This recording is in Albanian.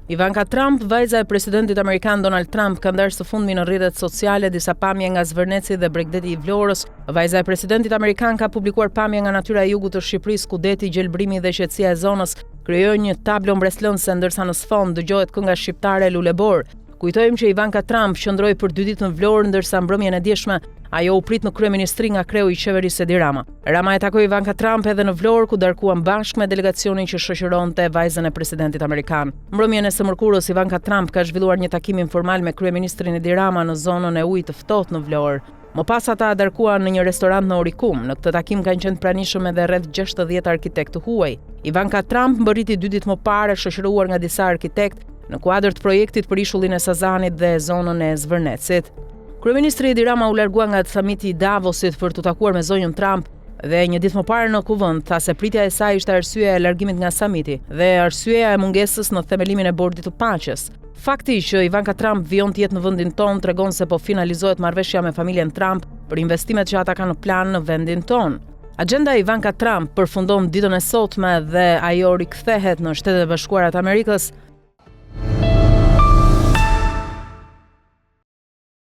Ivanka Trump, vajza e presidentit amerikan Donald Trump, ka ndarë së fundmi në rrjetet sociale disa pamje nga Zvërneci dhe bregdeti i Vlorës. Vajza e presidentit amerikan ka publikuar pamje nga natyra e jugut të Shqipërisë, ku deti, gjelbërimi dhe qetësia e zonës krijojnë një tablo mbresëlënëse, ndërsa në sfond dëgjohet kënga shqiptare Luleborë. Kujtojmë që Ivanka Trump qëndroi për dy ditë në Vlorë, ndërsa mbrëmjen e djeshme ajo u prit në kryeministri nga kreu i qeverisë Edi Rama. Rama e takoi Ivanka Trump edhe në Vlorë, ku darkuan bashkë me delegacionin që shoqëronte vajzën e presidentit amerikan. Mbrëmjen e së mërkurës, Ivanka Trump ka zhvilluar një takim informal me kryeministrin Edi Rama në zonën e Ujit të Ftohtë në Vlorë. Më pas ata darkuan në një restorant në Orikum. Në këtë takim kanë qenë të pranishëm edhe rreth 60 arkitektë të huaj. Ivanka Trump mbërriti dy ditë më parë e shoqëruar nga disa arkitektë në kuadër të projektit për ishullin e Sazanit dhe zonën e Zvërnecit. Kryeministri Edi Rama u largua nga samiti i Davosit për t'u takuar me zonjën Trump dhe një ditë më parë në Kuvend tha se pritja e saj ishte arsyeja e largimit nga samiti dhe arsyeja e mungesës në themelimin e Bordit të Paqes. Fakti që Ivanka Trump vijon të jetë në vendin tonë tregon se po finalizohet marrëveshja me familjen Trump për investimet që ata kanë në plan në vendin tonë. Agjenda e Ivanka Trump përfundon ditën e sotme dhe ajo rikthehet në Shtetet e Bashkuara të Amerikës.